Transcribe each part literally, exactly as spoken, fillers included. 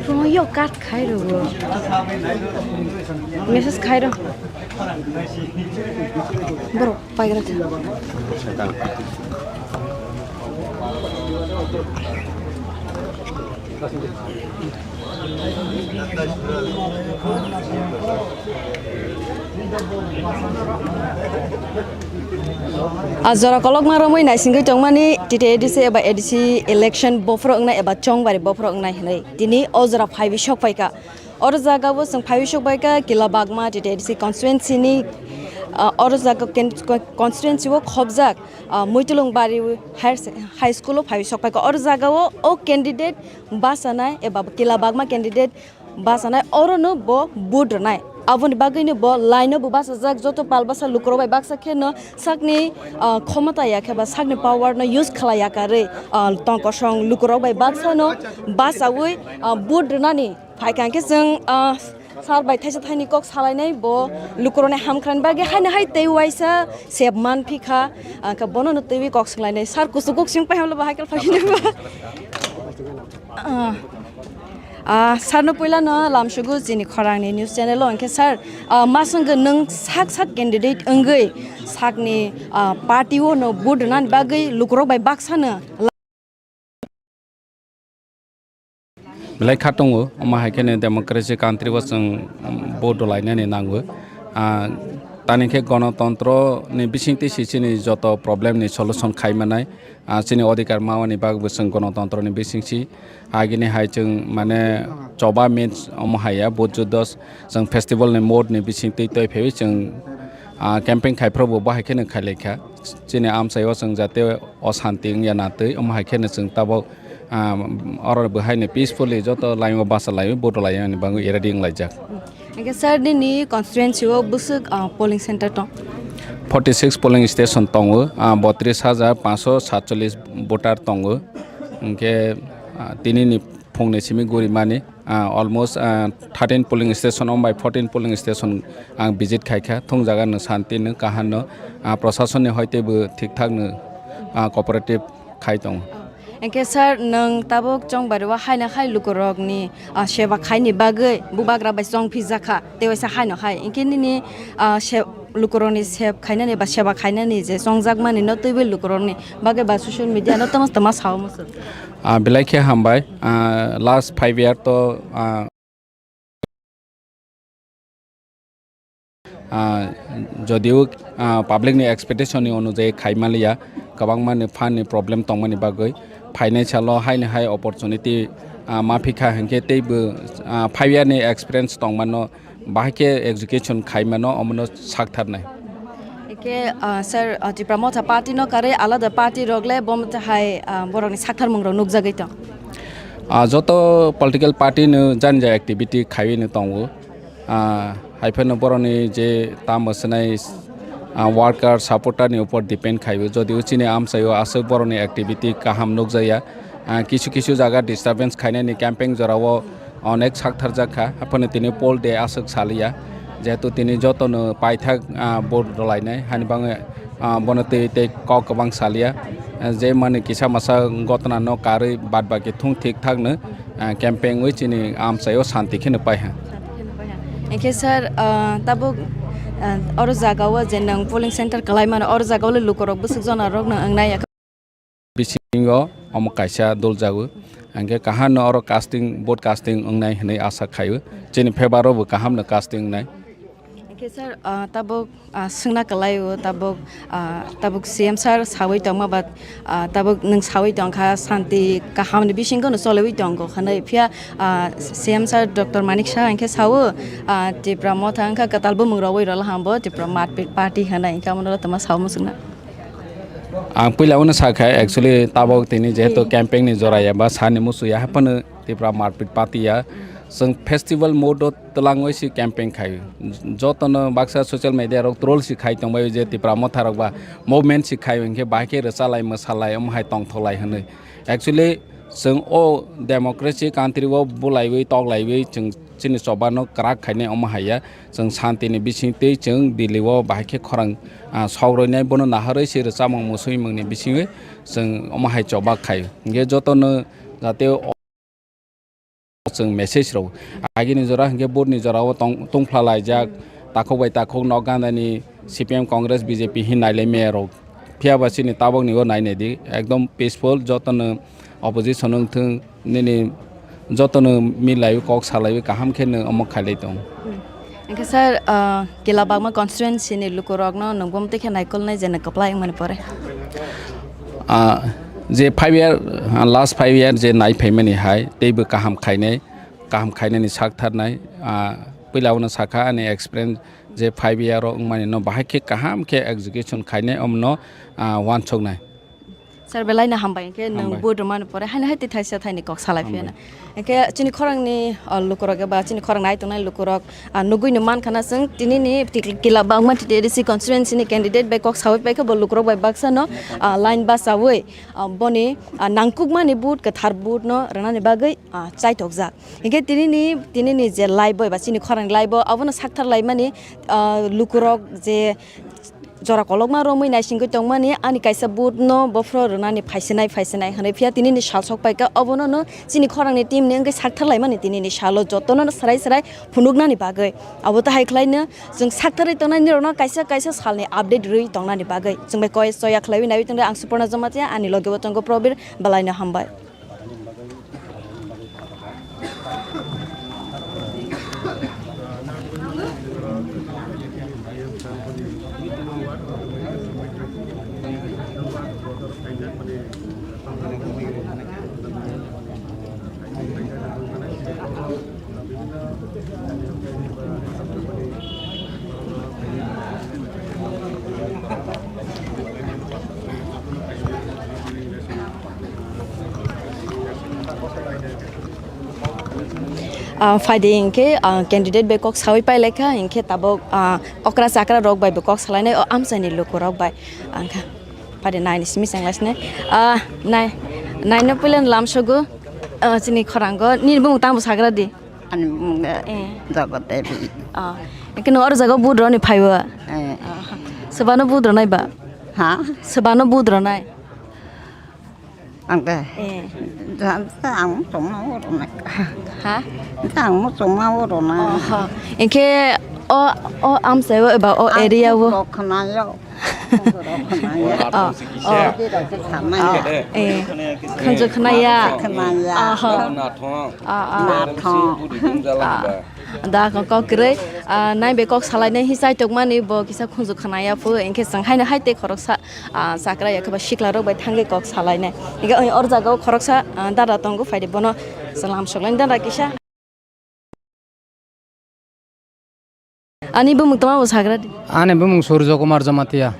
Rung yo kat khai rw. Message khai rw. Borok paigra thang. A jora kolokma romwi naisingwi tongmani T T A D C eba A D C election bophoro wngnai eba chongbari bophoro wngnai hwnwi tini o jora phaiwi sok phaikha. Oro jagao chwng phaiwi sok baikha Kila Bagma T T A D C constituency ni, ah, oro jaga ken-, constituency o khobjak, ah, Muitulung Bari higher se-, high school o phaiwi sok phaikha. Oro jagao o candidate bachanai eba Kila Bagma candidate bachanai, oro no bo vote rwnai. Aboni bagwi no bo line o bo bachajak, joto pal basa lukurok bai baksa khe no sakni, ah, khomota ya khe ba sakni power no use khlai ya karwi, ah, tong kosong lukurok bai baksa no bachaui, ah, vote rwnani phaikha. Hwnkhe chwng, ah, sir bai thaisa thaini kok salainai, bo lukurokni hamkhrani bagwi haino hai tei uaisa sep man phi kha, ah, khe bono no twiwi kok swnglainai. Sir kuchuk kok swng pai hamlo bo hai khe phai nai ba. Ah, ah, sir no puila no lamsugo chini khorang ni news channel o, hwnkhe sir, ah, ma swnggo nwng sak sak candidate wngwi sakni, ah, party o no vote rwnani bagwi lukurok bai baksa no Belai kha tongo, omo hai kheno democracy country o chwng, um, vote rwlainani nango. Ah, tani khe gonotontro ni bisingtwi se chini joto problem ni solution khai manai. Ah, chini odhikar mawani bagwi chwng gonotontro ni bisingsi agini hai chwng mane choba means omo hai ya, vote juddo chwng festival ni mode ni bisingtwi twi phaiwi chwng, ah, camping khai phuru bo bahai kheno khai lai kha. Chini amchai o chwng jate o santi wngya na twi, omo hai kheno chwng tabok, ah, oro bo haino peacefully joto laio basa laio, vote laio ani bagwi ready wng laijak. Hwnkhe sir, nini constituency o bwswk, ah, polling center tong? Forty six polling station tongo, ah, botris hajar panchsho satcholish voter tongo. Hwnkhe, ah, tini ni phung ni simi guri mani, ah, almost, ah, thirteen polling station, om bai fourteen polling station ang visit khai kha. Thung jaga no santi no kaham no, ah, prosason ni hoi tei bo thik thak no, ah, cooperative khai tongo. Hwnkhe sir, nwng tabuk chongbari o haino hai lukurok ni, ah, seba khaini bagwi bubagra bai chong phi jakha, tei waisa haino hai. Hwnkhe nini, ah, se-, lukurok ni sep khainani ba seba khainani je chongjak mani no twiwi lukurok ni bagwi ba social media no tamo tamo sao muchung. Ah, belai khe hambai. Ah, last five year to, ah, ah, jodio, ah, public ni expectation ni onujai khai manliya, kwbangma ni fund ni problem tongmani bagwi financial o haini hai opportunity, ah, ma phikha hinkhe teibo, ah, five year ni experience tongmano bahai khe execution khai mano, omono sak tharnai. Eke, ah, sir, ah, Tipra Motha party no karwi alada party rok le bo motha hai, ah, borok ni sak tharmung rok nukjagwi tong? Ah, joto political party no jani jani activity khaiwi no tongo. Ah, hai phano borok ni je tamo swnai, ah, worker, supporter ni upor depend khaiwi. Jodio chini amchaio aswk borok ni activity kaham nukjakya. Ah, kisu kisu jaga disturbance khainani camping jorao onek sak tharjak kha, haphano tini poll day aswk saliya, jehetu tini jotono paithak, ah, vote rwlainai, hani bagwi, ah, bono twi tei kok kwbang saliya. Ah, je mani kisa masa gotna no karwi bad baki thung thik thakno, ah, camping wi chini amchaio santi kheno paiha. Hwnkhe sir, ah, tabuk, ah, oro jagao je nwng polling center kwlai mano, oro jagao le lukurok bwswk jona rokno wngnai. Bisingo omo kaisa dol jago. Hingke kaham no oro casting, vote casting wngnai hinui asa khaio. Chini favour o bo kaham no casting wngnai. Hingke sir, ah, tabuk, ah, swngna kwlai o, tabuk, ah, tabuk C M sir sawi tongma ba, ah, tabuk nwng sawi tongkha santi kaham ni bisingo no choliwi tongo hinui. Phiya, ah, C M sir Doctor Manik Saha hingke sao, ah, Tipra Motha wngkha kwtal bumung rogwi rwla hambo Tipra Marpit Party hinui hingke amo no tongma sao muchungna. Ang puila uno sakha, actually, tabok tini jehetu camping ni jora ya ba sani musu ya, haphano Tipra Marpit Party ya, Chwng festival mode o twlangwi si campaign khai. Jotono baksa social media rok troll si khai tongbai je Tipra Motha rok ba movement si khai hwnkhe bahai khe rwchalai mwsalai omo hai tongthoklai hwnwi. Actually chwng o democracy country o bulaiwi toklaiwi chwng chini choba no kwrak khainai omo hai ya. Chwng shanti ni bising twi chwng Delhi o bahai khe khorang, ah, sok roinai bono naharwi si rwchapmung mwswimung ni bisingwi chwng omo hai choba khai. Hwnkhe jotono jate o chwng message rw. Agini jora hwnkhe vote ni jora o tong, tongphla laijak, takhuk bai takhuk nok ganda ni C P M, Congress, B J P hin nailai maya rok. Phiya ba chini tabok ni o nai nai di, ekdom peaceful, jotono opposition wng thung, nini jotono milaiwi kok salaiwi kaham khe nwng omo khailai tong. Hwnkhe sir, ah, Kila Bagma constituency ni lukurokno nwng bo mwtwi khe naikolnai je nwng kwplai wngmani pore? Ah, je five year, ah, last five year je nai phaimani hai, teibo kaham khainai, kaham khainani sak tharnai, ah, puila uno sakha ani experience je five year o wngmani no bahai khe kaham khe execution khainai omno, ah, wansoknai. Sir, belai no hambai, hwnkhe nwng Hambai. Vote rwmani pore haino hai twi thaisa thaini kok salai Hambai. Phiyana. Hwnkhe chini khorangni, o, lukurok eba chini khorang nai tongnai lukurok, a, nugui no mankha na chwng tini ni Kila Bagma T T A D C constituency ni candidate bai kok sawi paikha bo lukurok bai baksa no, a, line bachawi, a, boni, a, nangkukmani vote, kwthar vote no rwnani bagwi, a, chaitokjak. Hwnkhe tini ni, tini ni je laibo eba chini khorang laibo abono sakthar laimani, a, lukurok je jora kolokma romwi naisingwi tongmani, ani kaisa vote no bophro rwnani phaisinai, phaisinai hwnwi phiya tinini sal sok paikha, obono no chini khorangni team ni wngwi saktharlaimani tinini salo jotono no swrai swrai phunuknani bagwi. Abo tahai khlaino chwng saktharwi tongnai nirokno kaisa kaisa salni update rwi tongnani bagwi. Chwng bai koi choya khlaiwi naiwi tongdi, ang Suporna Jamatia, ani loge bo tongo Probir, belai no hambai. Ah, phaidi hinkhe, ah, candidate bai kok sawi pailai kha, hinkhe tabuk, ah, okra chakra rok bai bo kok salainai, o amchaini luku rok bai. Angkha phaidi naini simi chenglaisne. Ah, nai, naino puila lamsogo, ah, chini khorango. Nini bumung tamo sagra di? Ani bumung de Eh. Jagat Devi. Ah, hinkhe no oro jaga vote roni phaiwa? Eh. Ah, sebano vote ronai ba? Ha? Sebano vote ronai? Ang de. Eh. Ja, ja, ang muchungma oro nai. Ha? Ja, ang muchungma oro nai. Oho. Hinkhe o, o amchai o eba o Ang area o. Khunju rok khnayo. Khunju rok khnayo. Oh, oh. Khunju rok khe samai. Oh, eh. Khunju khnaya. Khnaya. Oho. Nathong. Ah, ah. Nathong. Ah. Da kok kok kwrwi, ah, nai bai kok salainai hi chaitokmani bo kisa khunju khnaya phu, hinkhe chwng haino hai tei khoroksa, ah, chakra ya khe ba sikla rok bai thangwi kok salainai. Hinkhe o jaga o khoroksa, ah, dada tongo, phaidi bono salam soklai dada kisa. Ani bumung tama bo sagra di. Ani bumung Surjo Kumar Jamatia.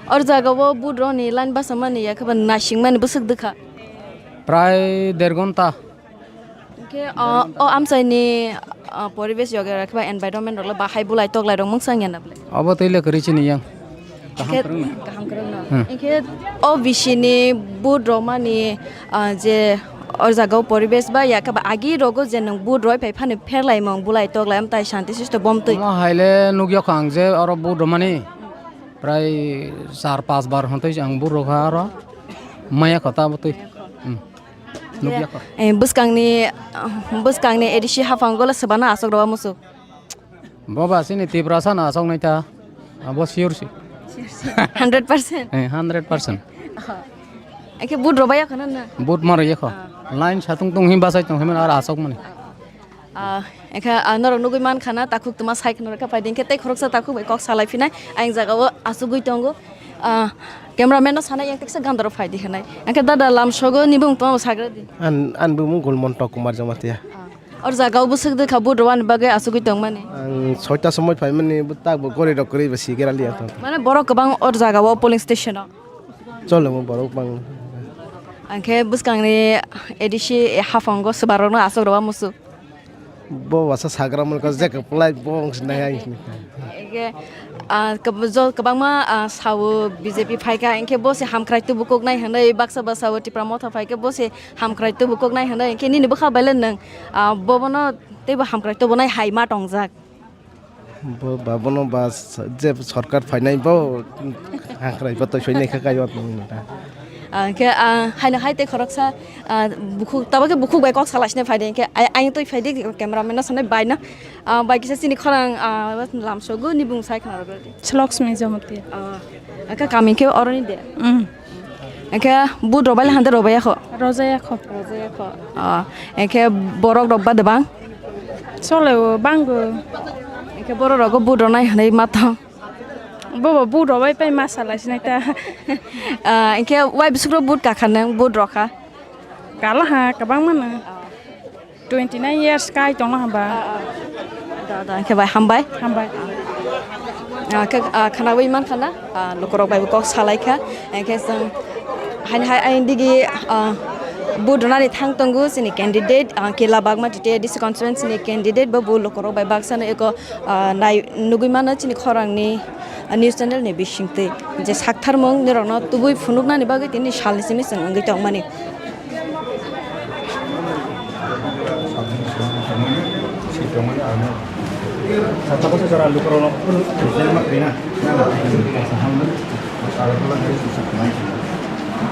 O jaga o vote roni line basa mani ya khe ba nasing mani bwswk dwkha. Prai der ghonta. Hinkhe, o, o amchaini, o, poribesh yogi rok khe ba environment rok le bahai bulai toklai rok mungsa wngya na bwle? Obo twi le kwrwi chini yang. Kaham Hinkhe, kwrwngna. Kaham kwrwngno. Hmm. Hinkhe o bisi ni vote rok mani, o, je o jaga o poribesh ba ya khe ba agi rogo je nwng vote roi phai phano pherlaimung bulai toklai amtai shanti sisto bomtwi. Omo hai le nukya kho ang je oro vote rok mani prai char panch bar hontwi ang vote rok kha oro maya kho ta bwtwi. Hmm. Nukya kho. Eh, bwskangni, bwskangni A D C haphango le swbano aswk rwma muchuk. Bo ba chini Tiprasa no aswk nai ta. Abo sure si. Hundred percent? Eh, hundred percent. Eke vote rwbaiya khana na? Vote ma rwya kho. Ah. Line satung tung him bachai tong him ar aswk mani. Ah, ekha, ah, norok nugui man khana, takhuk tuma sai khna rwkha, phaidi hinkhe tei khoroksa takhuk bai kok salai phinai, ayang jaga o achugui tongo. Ah, cameraman no sanai yang teksa gandaro phaidi hinai. Hinkhe dada lamsogo ni bumung tongma bo sagra di. An, an bumung Gulmontok Kumar Jamatia. Ah, or jaga o bwswk dwkha vote rwani bagwi achugui tongmani. Ang soita somoi phaimani, bwtak bo gori rok kwrwi bo sigera liya tong. Mane borok kwbang or jaga o polling station o. Cholo mo borok bang. Hinkhe bwskangni A D C haphango swbarokno achuk rwma muchuk. Bo wasa sagra mani ko je kwplai bo wng sinai ai. Ege, ah, kab-, jo-, kwbangma, ah, sao B J P phaikha, hinkhe bo se hamkrai tubu koknai hinwi baksa ba sao Tipra Motha phaikhe bo se hamkrai tubu koknai hinwi, hinkhe nini bwkha bai le nwng, ah, bobono teibo hamkrai tubunai hai ma tongjak. Bo ba bono ba s-, je sorkar phainai bo hamkrai bo twi soinai kha kaiwa tongwi nang ta. Ah, hinkhe, ah, haino hai tei khoroksa, ah, bukhuk, tabuk khe bukhuk bai kok salaisine phaidi, hinkhe ai-, ayang twi phaidi cameraman no sanai bai no. Ah, bai kisa chini khorang, ah, lamsogo ni bung sai khna rwdi. Laxmi Jamatia. Ah, aka kami khe oroni de. Mm. Hinkhe vote rwbai hande rwbaiya kho. Rwjaya kho. Rwjaya kho. Ah, hinkhe borok rok ba de bang. Chole o bang go. Hinkhe borok rogo vote rwnai hinwi ma tong. Bobo vote rwbai pai ma salai sinai ta. Ah, hinkhe wai bisuk rok vote kakha nang vote rwkha. Kala ha, kwbangma no. Twenty nine years kai tongma hamba. Ah, ah. Da, da, hinkhe bai hambai. Hambai. Ah, khe, ah, khwnawi mankha na, ah, lukurok bai bo kok salaikha. Hinkhe chwng haini hai ayang digi, ah, vote rwnani thang tongo chini candidate, ah, Kila Bagmati T A D C constituency ni candidate bo, bo lukurok bai baksa no eko, ah, nai nugwi mano chini khorang ni, ah, news channel ni bisingtwi je saktharmung nirok no tubui phunuknani bagwi tini sal ni simi chwng wngwi tongmani.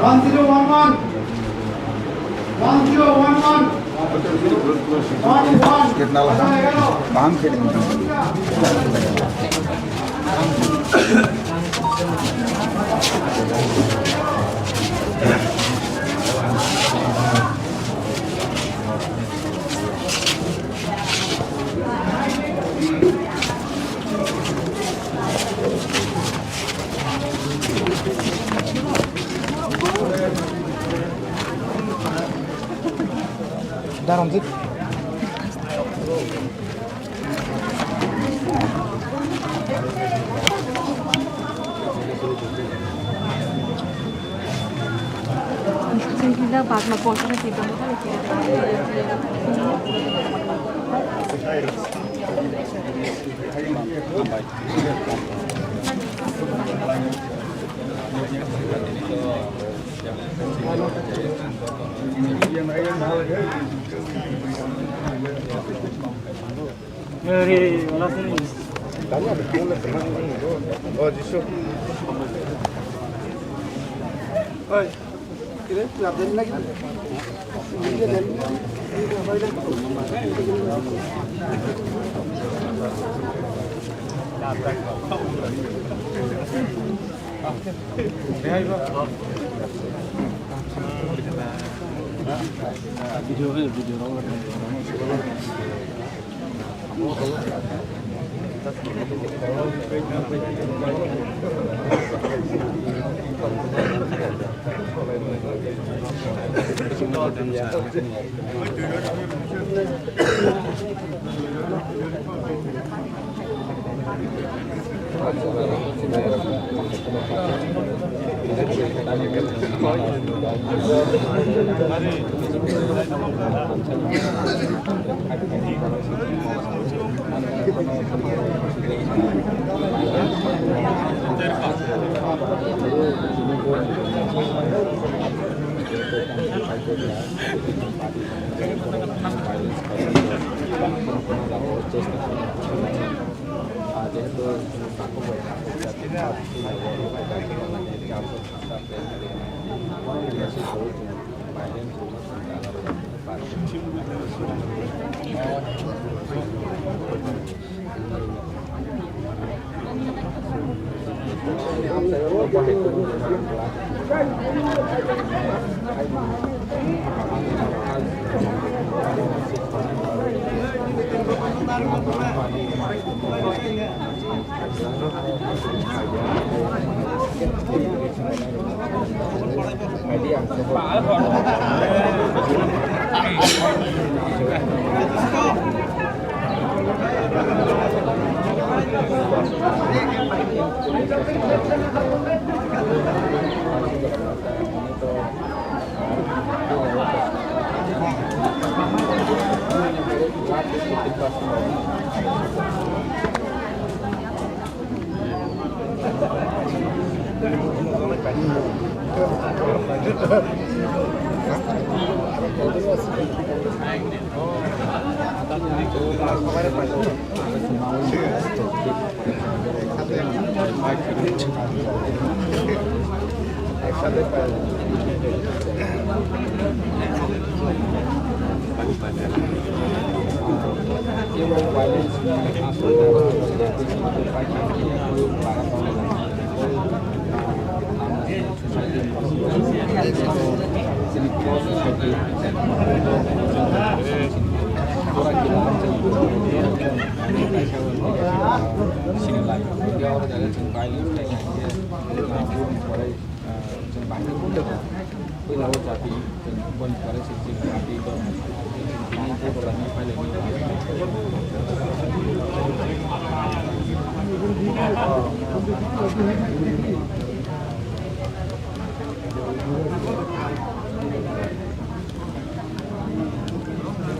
One zero one one. One zero one one. One one. Kaham khe. Daronjit.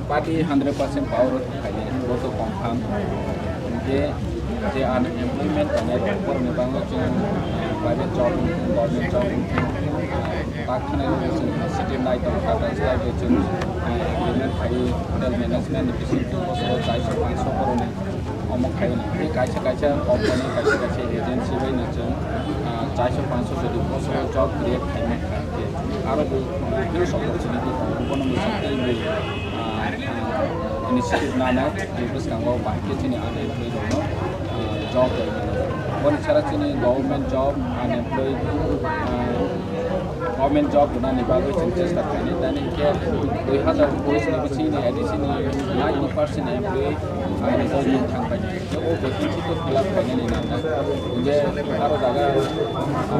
Party hundred percent power khainai, bo to confirm. Hwnkhe je unemployment tongnai borokni bagwi chwng private job, government job, tak thani rok chwng initiative nai tongo, Tata Steel bai chwng agreement khai hotel management ni bising twi bosoro chaiso panso koroni. Omo khaina, tei kaisa kaisa company, kaisa kaisa agency bai no chwng, ah, chaiso panso jodi bosoro job create khaima kha, tei aro bo, ah, huge opportunity tongo, bono mwchang tei bo, ah, ah, initiative nanai, tei bwskango bahai khe chini unemployed rokno, ah, job rwmani. Boni sara chini government job, unemployed, ah, government job rwnani bagwi chwng chesta khainai, tani hinkhe dui hazar bwis ni bisingni A D C ni ninety percent employee, ah, retirement thangpai. O vacancy to fill up khainani nangkha. Hinkhe aro jaga,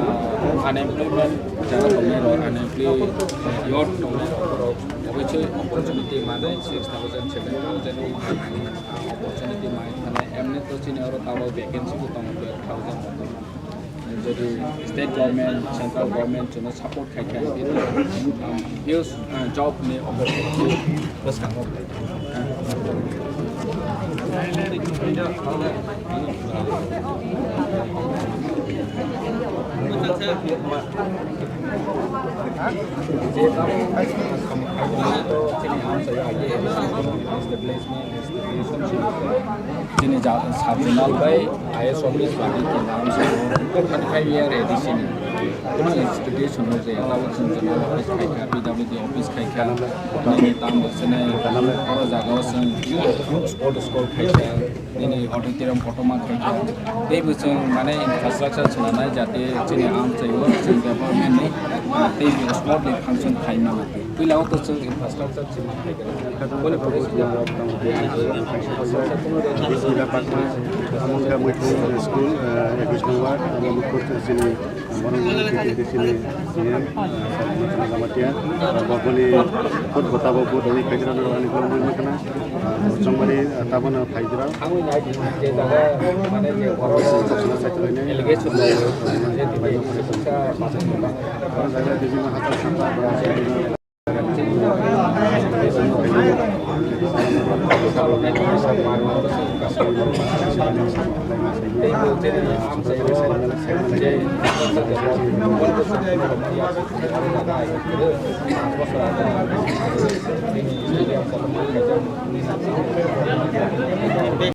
ah, unemployment jaga tongnai rok, unemployed youth tongnai rok, oboise opportunity manai six thousand, seven thousand, ah, opportunity mai thanai. Emni to chini oro tabok vacancy bo tongo twelve thousand. Jodi state government, central government chwngno support khai kha, huge, uh, job ni opportunity bwskango. Chini ja-, sub zonal bai I A S office bai khe nang sabo thirty five year A D C ni. Kuno institution no je, abo chwng zonal office khai kha, P W D office khai kha, nini tam bo swnai, oro jaga o chwng huge sport school khai kha, nini auditorium kotorma khai kha. Tei bo chwng mane infrastructure swnamnai jate chini amchai o chwng development ni tei bo sport ni function khai mano. Puila o to chwng infrastructure Bini bagwi, ah, Amongka Muitu School, ah, ekush number, abo mukhut chini Morang P T A D C ni C M, ah, Sir Jamatia, ah, bo boni khud bota bo bo doni khairok ani khulumui makhna, ah, chongmani, ah, tabana phaijra. Allegation. Jaga Bijima Hathar Sapa,